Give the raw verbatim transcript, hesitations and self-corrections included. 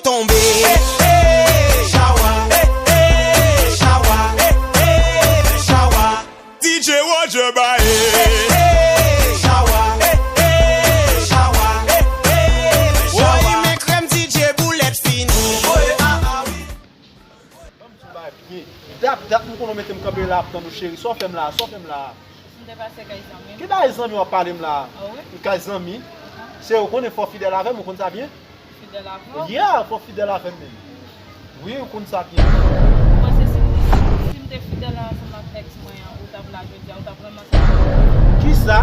Tonbe. Chawa. Chawa. Chawa. D J Roger Bae. Chawa. Chawa. Woy, men krèm D J boulèt fini. Woy, ah, ah, wi. Ban m di w bagay byen. Dat, dat m konnen w mete m kanpe la ap tann ou, cheri. Sa w fè m la? Sa w fè m la? M te pase kay zanmi m. Ki bagay zanmi w ap pale m la? Ah wi? Kay zanmi? Se ou konnen fò fidèl avè m, ou konn sa byen? Fidèl avè w? Yeah, fò fidèl avè m menm. Wi, ou konn sa byen. Ou panse si m, si m te fidèl ansanm ak èks mwen an, ou t ap la jodi a, ou t ap ranmase m? Kisa?